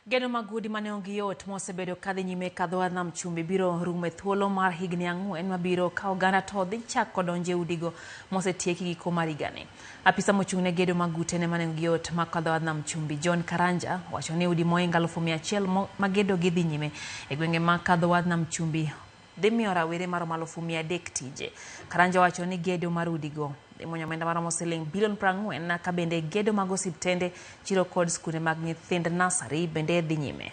Gedo mag udi mane onge yot mosebedo kadhi nyime kadho wadh nam chumbi biro rumo e thuolo mar higni 4 mabiro ka oganda to dhi chako donjo e udigo mosetieki giko mar higani. Apisa mochung' ne gedo mag ute ne mane onge yot ma kadho wadh nam chumbi John Karanja wacho ni udi mohingo 100,000 ma gedo gi dhi nyime e gwenge ma kadho wadh nam chumbi dhi miyo rawere maromo 300,000 tije. Karanja wacho ni gedo mar udigo dhi muonyo omenda maromo siling bilion 40 ka bende gedo mag osiptende, chiro kod skunde mag nyithind nasari bende dhi nyime.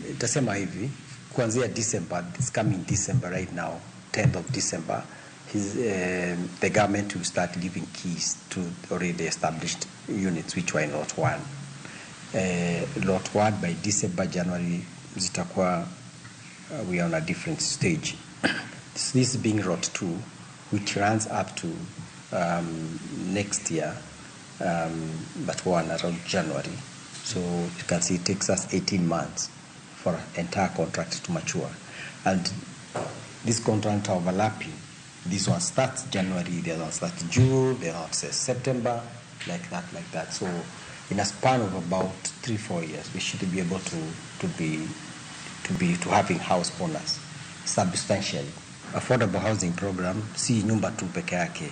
Nitasema hivi, kuanzia December, this coming December right now, 10th of December, the government will start giving keys to already established units which were in lot 1. Lot 1 by December, January, zitakuwa, we are on a different stage. This being lot 2, which runs up to next year, but one around January. So you can see it takes us 18 months for entire contract to mature. And this contract overlapping. This one starts January, the other one starts June, the other one says September, like that, like that. So in a span of about 3-4 years, we should be able to having house owners substantially. Affordable housing program si nyumba tu peke yake,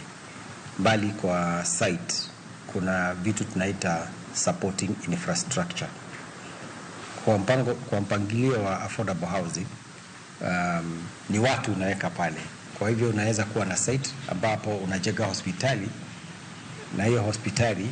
bali kwa site kuna vitu tunaita supporting infrastructure. Kwa mpangilio wa affordable housing, ni watu unaweka pale. Kwa hivyo unaweza kuwa na site ambapo unajenga hospitali, na hiyo hospitali